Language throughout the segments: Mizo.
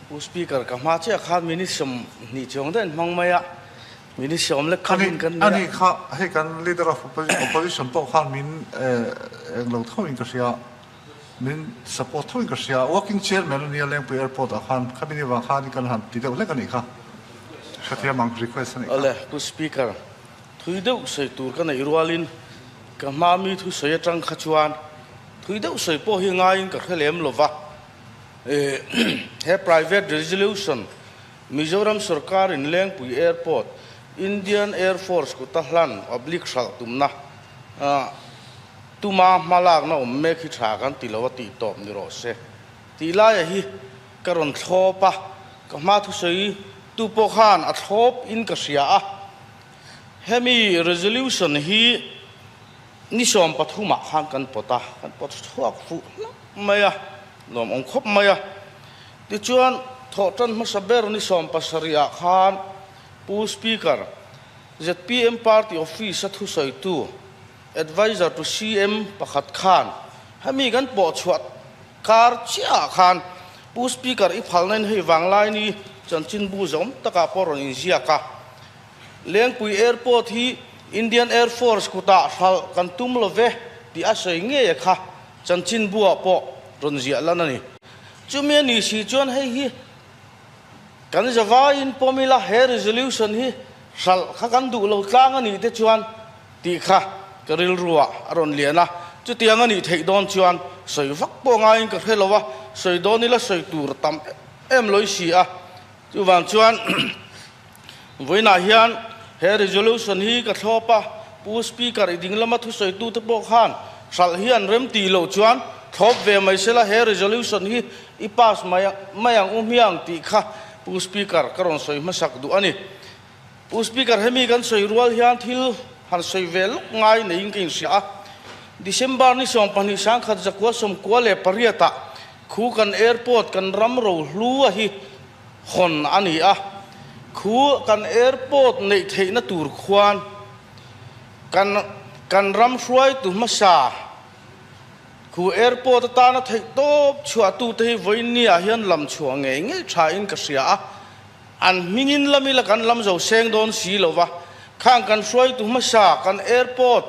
Pu Speaker, ka hma chiah khan minute 20 chuang daih an hmang mai a, minute 10 lek kha hun kan nei a. Ani kha hei kan Leader of Opposition pawh khan min englo tho in ka hria, min support tho in ka hria. Working Chairman a nia Lengpui Airport ah khan, khami ni vang khan kan han ti deuh hlek a nih kha. Hrethiam ang request a nih kha. Awle, Pu Speaker, thui deuh sawi tur ka neih rualin ka hma mi thusawi atang kha chuan thui deuh sawi pawh hi ngaiin ka hre lem lova. He private resolution Mizoram sorkarin Lengpui Airport, Indian Air Force kuta hlan oblique hralh tumna tuma hmalakna awm mek hi tha kan ti lo a tih tawp ni rawh se tih laia hi ka rawn thlawp a, ka hma thusawi tu pawh khan a thlawp in ka hria a. Hemi resolution hi Ni 13 ah khan kan pawt a, kan pawt chhuak fuh hlauh mai a, nuam awm khawp mai a. Tichuan, thawhtan hmasa ber ni 17 ah khan Pu Speaker, zpm Party Office a thusawitu, Adviser to CM pakhat khan hemi kan pawh chhuah kar chiah ah khan Pu Speaker i phalna in hei vanglai ni chanchinbu zawm takah pawh rawn inziak a. Lengpui Airport hi Indian Air Force kutah hralh kan tum lo ve tih a sawi ngei a kha chanchinbuah pawh rawn ziah lan a ni. Chumi a ni si chuan hei hi kan zavaiin pawm ila he resolution hi hralh kha kan duh lo tlang a nih te chuan tih kha ka rilruah a rawn lian a. Chutiang a nih theih dawn chuan sawi vak pawh ngaiin ka hre lo a, sawi dawn ila sawi tur a tam em lawih si a. Chuvang chuan Vawiinah hian he resolution hi ka thlawp a, Pu Speaker i ding lama thusawitute pawh khan hralh hi an rem tih loh chuan thlawp ve mai sela he resolution hi i pass mai mai ang u hmiang tih kha Pu Speaker ka rawn sawi hmasak duh a ni. Pu Speaker hemi kan sawi rual hian thil han sawi ve lawk ngai neiin ka inhria a, December ni 12 1998 ah khu kan airport kan ram rohlu a hi hawn a ni a, khu kan airport neih theihna tur khuan kan kan ram hruaitu hmasa khu airport atana theih tawp chhuahtute hi vawiinniah hian lam chhuah ngei ngei thain ka hria a, an hmingin lam ila kan lam zo seng dawn si lo va, khang kan hruaitu hmasa kan airport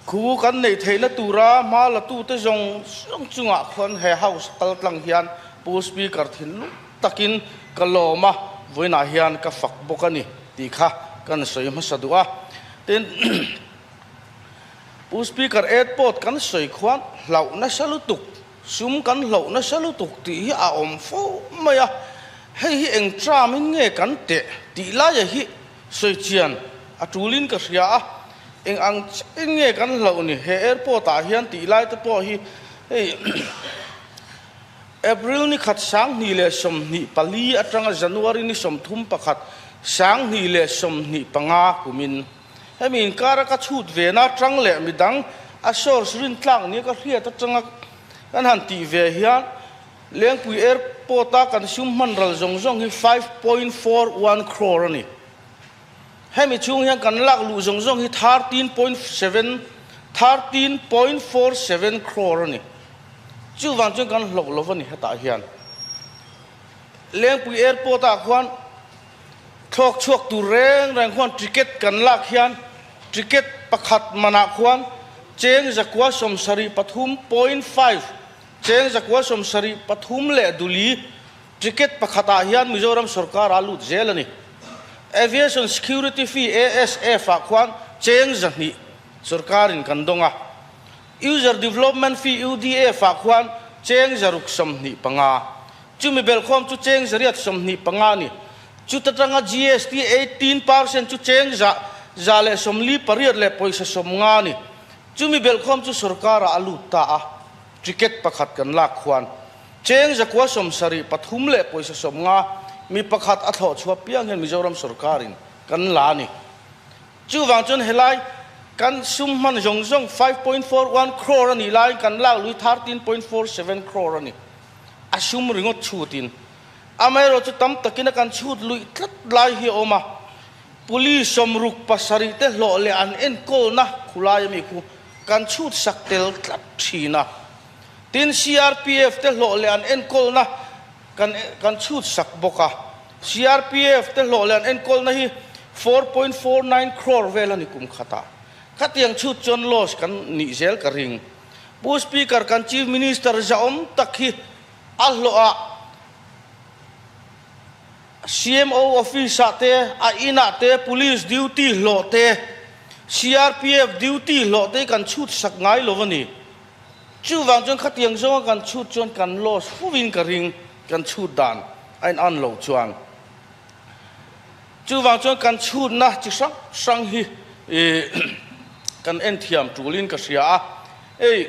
khu kan neih theihna tura hma latute zawng zawng chungah khuan he house kal tlang hian Pu Speaker thinlung takin ka lawm a, vawiinah hian ka fak bawk a ni tih kha kan sawi hmasa duh a. Tin, Pu Speaker airport kan sawi khuan hlauh nasa lutuk, sum kan hlauh nasa lutuk tih hi a awm fo mai a, hei hi eng term-in nge kan teh tih laia hi sawi chian a tulin ka hria a, eng ang chiahin nge kan hlauh ni he airport ah hian tih lai te pawh hi hei April ni khat 2024 atanga January ni 31 2025 kumin hemi inkara ka chhut ve na atang leh midang a source rin tlak nia ka hriat atanga kan han tih ve hian Lengpui Airport a kan sum hman ral zawng zawng hi 5.41 crore a ni. Hemi chhung hian kan lak luh zawng zawng hi 13.7, 13.47 crore a ni. Chuvang chuan kan hlauh lo a ni hetah hian. Lengpui Airport ah khuan thlawk chhuak tur reng reng khuan ticket kan lak hian ticket pakhat manah khuan cheng 973.5 Cheng 973 leh duli ticket pakhatah hian Mizoram sorkar a lut zel a ni. Aviation Security Fee, ASF, ah khuan cheng 200 sorkarin kan dawng a. User Development Fee, UDF, ah khuan cheng 625. Chumi belhkhawm chu cheng 825 a ni. Chuta tanga GST 18% chu cheng 148 leh pawisa 50 a ni. Chumi belhkhawm chu sorkarah a lut ta a. Ticket pakhat kan lak khuan cheng 973 leh pawisa 50 mi pakhat a thlawh chhuah piang hian Mizoram sorkarin kan la a ni. Chuvang chuan helai kan sum hman zawng zawng 5.41 crore a nih laiin kan lak lui 13.47 crore a ni. A sum ringawt chhutin amaherawh chu tam takin a kan chhut luih tlat lai hi a awm a. Police 67 te hlawh leh an enkawlna khulai ami khu kan chhut sak tel tlat thin a. Tin, CRPF te hlawh leh an enkawlna Kan kan chhut sak bawk a. CRPF te hlawh leh an enkawlna hi 4.49 crore vel a ni kum khatah. Khatiang chhut chuan loss kan nih zel ka ring. Pu Speaker kan Chief Minister zahawm tak hi a hlawhah CMO office ah te, a inah te, Police duty hlawh te, CRPF duty hlawh te hi kan chhut sak ngai lo a ni. Chuvang chuan khatiang zawnga kan chhut chuan kan loss fuvin ka ring, kan chhut dan a in an lo chuan. Chuvang chuan kan chhutna chi hrang hrang hi kan en thiam tulin ka hria a. Hei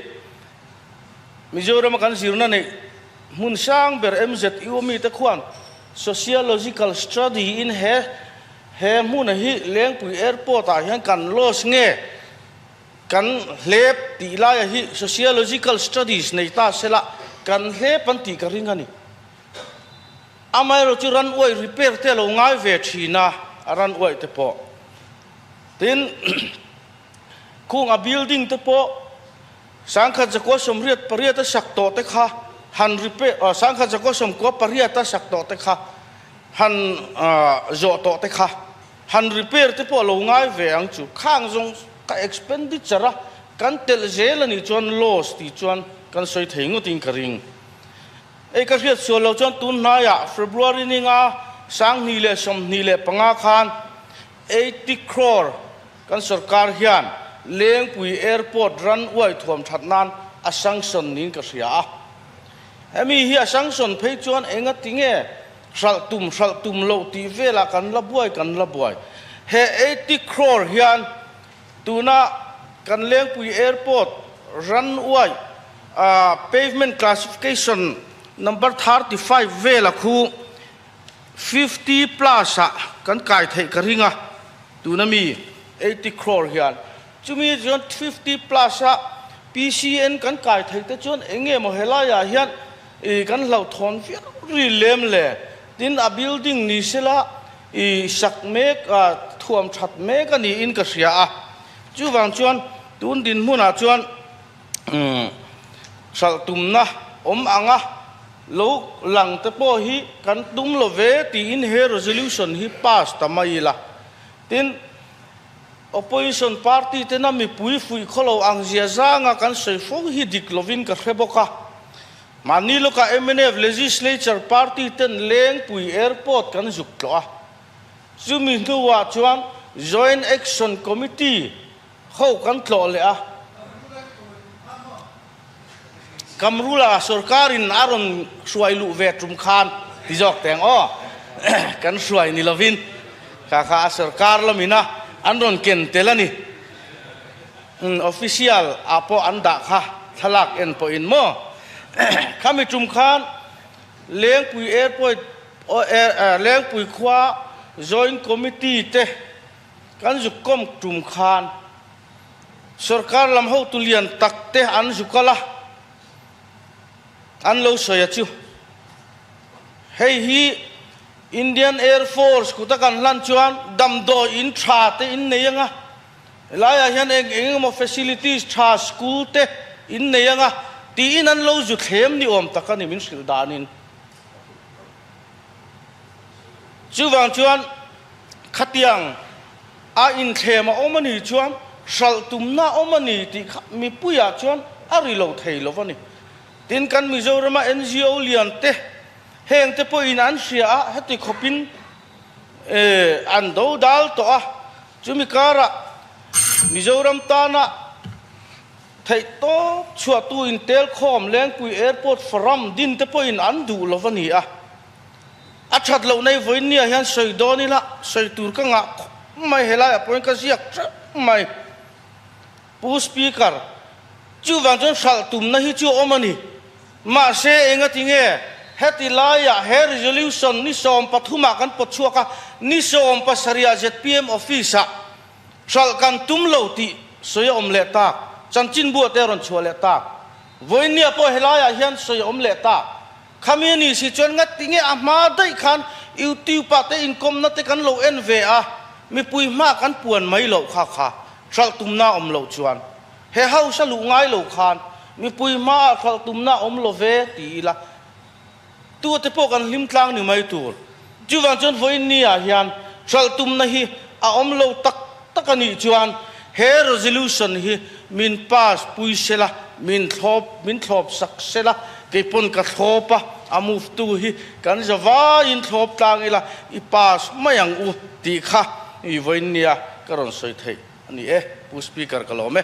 Mizorama kan zirna neih hmun sang ber MZU mite khuan Sociological Study in he he hmuna hi Lengpui Airport ah hian kan loss nge? Kan hlep tih laia hi Sociological Studies nei ta sela kan hlep an tih ka ring a ni. Amaherawhchu chu ran uaih repair te a lo ngai ve thin a, a ran uaih te pawh. Tin, khung a building te pawh 1988 a sak tawh te kha han repair, 1998 a sak tawh te kha han zawh tawh te kha Han repair te pawh a lo ngai ve ang chu. Khang zawng ka expenditure a kan telh zel a nih chuan loss tih chuan kan sawi thei ngawtin ka ring. Ei ka hriat sual lo chuan tun hnaiah February ninga 2025 khan 80 crore kan sorkar hian Lengpui Airport ran uai thuam that nan a sanction niin ka hria a. Hemi hi a sanction phei chuan engati nge Hralh tum hralh tum loh tih velah kan la buai kan la buai. He 80 crore hian tuna kan Lengpui Airport runway pavement classification number 35 vela khu 50 plus ah kan kai theih ka ring a, tuna mi 80 crore hian. Chumi chuan 50 plus a PCN kan kai theih te chuan eng nge maw helaiah hian I kan hlauhthawn viau ri lem le. Tin a building ni sela i sak mek a thuam that mek a niin ka hria a. Chuvang chuan tun dinhmunah chuan hralh tumna awm anga lo lang te pawh hi kan tum lo ve tiin he resolution hi pass ta mai ila. Tin opposition party tena mipui fuih khawlo ang zia zanga kan sawi fo hi dik lovin ka hre bawk a. Mahni lawkah mnf Legislature Party ten Lengpui Airport kan zuk tlawh a. Chumi hnuah chuan Joint Action Committee ho kan tlawh leh a. Kamrula sorkarin a rawn hruai luh ve tum khan ti zawk teng aw kan hruai ni lovin kha kha a sorkar lamina an rawn ken tel a ni. Official ah pawh an dah kha thlalak en pawhin maw khami tum khan Lengpui Airport Lengpui khua Joint Committee te kan zuk kawm tum khan sorkar lam hotu lian tak te an zu kal a, an lo sawi a chu hei hi Indian Air Force kuta kan hlan chuan damdawi in tha te in nei anga. Helaiah hian eng eng emaw facilities tha school te in nei anga tiin an lo zu thlem ni awm tak a ni min hrilh danin. Chuvang chuan khatiang a inthlem a awm a nih chuan hralh tumna a awm a ni tih kha mipuiah chuan a ri lo thei lo a ni. Tin kan Mizorama NGO lian te heng te pawhin an hria a heti khawpin an do dal tawh a. Chumi karah Mizoram tana theihtawp chhuahtu intelkhawm Lengpui Airport Forum din te pawhin an duh lo a ni a. A that loh nei vawiinniah hian sawi dawn ila sawi tur ka ngah khawp mai helaiah pawhin ka ziak teuh mai. Pu Speaker, chuvang chuan hralh tumna hi chu a awm a ni. Mahse, engati nge heti laiah he resolution ni 13 ah kan pawt chhuak a, ni 17 ah zpm office ah hralh kan tum lo tih sawi a awm leh tak, chanchinbu ah te a rawn chhuah leh tak. Vawiinniah pawh helaiah hian sawi a awm leh tak. Khami a nih si chuan ngati nge a hma daih khan YouTube ah te inkawmna te kan lo en ve a, mipui hma kan puan mai loh kha kha hralh tumna a awm loh chuan. He house a luh ngai lo khan mipui hmaah hralh tumna a awm lo ve ti ila. Tu te pawh kan hlim tlang ni mai tur. Chuvang chuan vawiin ni ah hian hralh tumna hi a awm lo tak tak a nih chuan he resolution hi min pass pui sela, min thlawp min thlawp sak sela, kei pawn ka thlawp a, a move tu hi kan zavaiin thlawp tlang ila i pass mai ang u tih kha i vawiin nia ka rawn sawi theih a ni e. Pu Speaker ka lawm e.